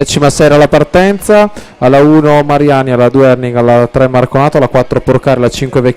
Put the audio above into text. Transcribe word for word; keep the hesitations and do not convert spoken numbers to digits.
Decima serie la partenza, a la uno Mariani, a la due Erning, a la tre Marconato, a la quatro Porcari, a la cinque Vecchi